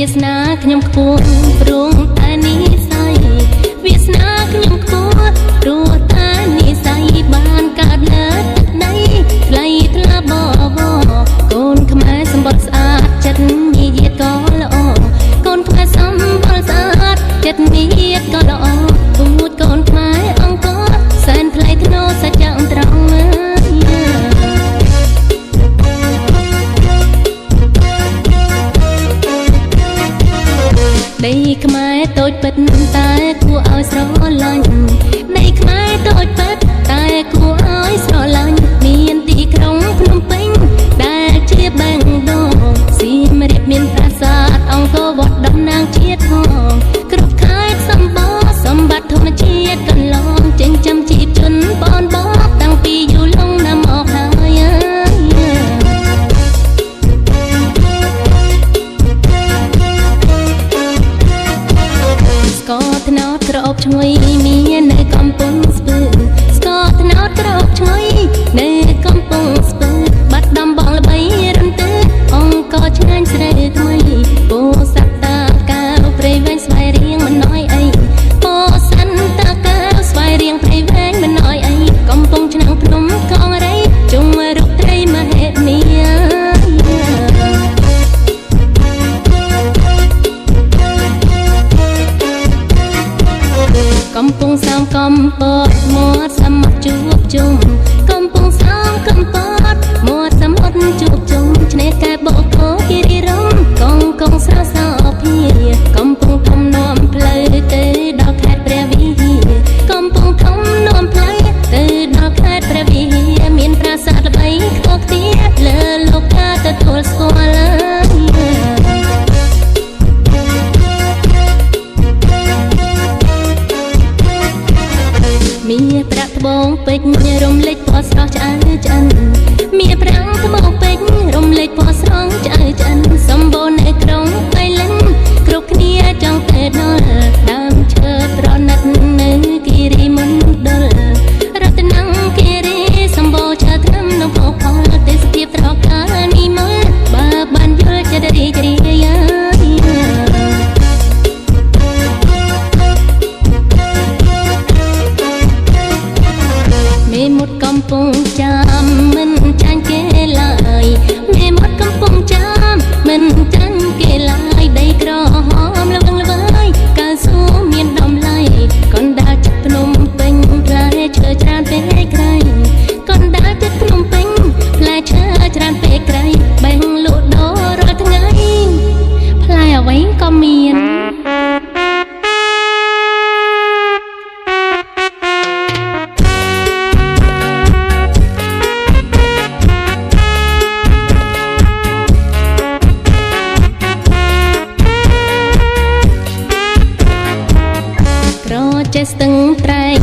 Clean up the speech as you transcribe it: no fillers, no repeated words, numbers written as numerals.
វាសនាខ្ញុំខ្ពស់ព្រោះតែនិស័យវាសនាខ្ញុំខ្ពស់ព្រោះតែនិស័យបានកើតលើទឹកដីថ្លៃថ្លាបវរកូនខ្មែរសម្បត្តិស្អាតចិត្តនិយាយក៏ល្អកូនខ្មែរសម្បត្តិស្អាតចិត្តនិយាយក៏ល្អពូជកូនខ្មែរអង្គរសែនថ្លៃថ្នូរសច្ចៈត្រង់ដីខ្មែរតូចពិតតែគួរឲ្យស្រឡាញ់ដីខ្មែរតូចពិតតែគួរឲ្យស្រឡាញ់មានទីក្រុងភ្នំពេញដែលជាបេះដូងសៀមរាបមានប្រាសាទអង្គរវត្តតំណាងជាតិផងគ្រប់ខេត្តសម្បូរសម្បត្តិធម្មជាតិកន្លងចិញ្ចឹមជីពជនបងបតាំងពីយូរលង់ណាស់មកហើយស្ករត្នោតក្រអូបឈ្ងុយមាននៅកំពង់ស្ពឺស្ករត្នោតក្រអូបឈ្ងុយនៅកំពង់ស្ពឺបាត់ដំបងល្បីរន្ទឺអង្គរឆ្ងាញ់ស្រូវថ្មីពោធិ៍សាត់តាកែវព្រៃវែងស្វាយរៀងមិនណយអីពោធិ៍សាត់តាកែវស្វាយរៀងព្រៃវែងមិនណយអីកំពង់ឆ្នាំងភ្នំកងរៃជុំរុកត្រីមហិមាកំពង់សោមកំពតមាត់សមុទ្រជួបជុំកំពង់សោមកំពតមាត់សមុទ្រជួបជុំឆ្នេរកែបកោគិរីរំកងកងស្រស់សោភាកំពង់ធំនាំផ្លូវទៅដល់ខេត្តព្រះវិហារកំពង់ធំនាំផ្លូវទៅដល់ខេត្តព្រះវិហារមានប្រាសាទល្បីខ្ពស់ខ្ទាលើលោកកាទទួលស្គាល់មាប្រាក់ត្បូងពេជ្ររំលេចពណ៌ស្រស់ឆ្អៅឆ្អិនមាប្រាក់ត្បូងពេជ្ររំលេចពណ៌ស្រស់ឆ្អៅឆ្អិនសម្បូរនៅក្រុងបៃលិនគ្រប់គ្នាចង់ទៅដល់ដើមឈើប្រណិតនៅគិរីមណ្ឌលរតនគិរីសម្បូរឈើថ្នាំនិងភោគផលទេសភាពត្រកាលនិមលបើបានយល់ចិត្តរីករាយមេមុតកំពុងចាំមិនចាញ់គេឡើយមេមុតកំពុងចាំមិនចាញ់គេឡើយដីក្រហមល្វឹងល្វើយកៅស៊ូមានតម្លៃកណ្ដាលចិត្តភ្នំពេញផ្លែឈើច្រើនពេកក្រៃកណ្ដាលចិត្តភ្នំពេញផ្លែឈើច្រើនពេកក្រៃបែងលក់ដូររាល់ថ្ងៃផ្លែអ្វីក៏មានចេះស្ទឹងត្រែង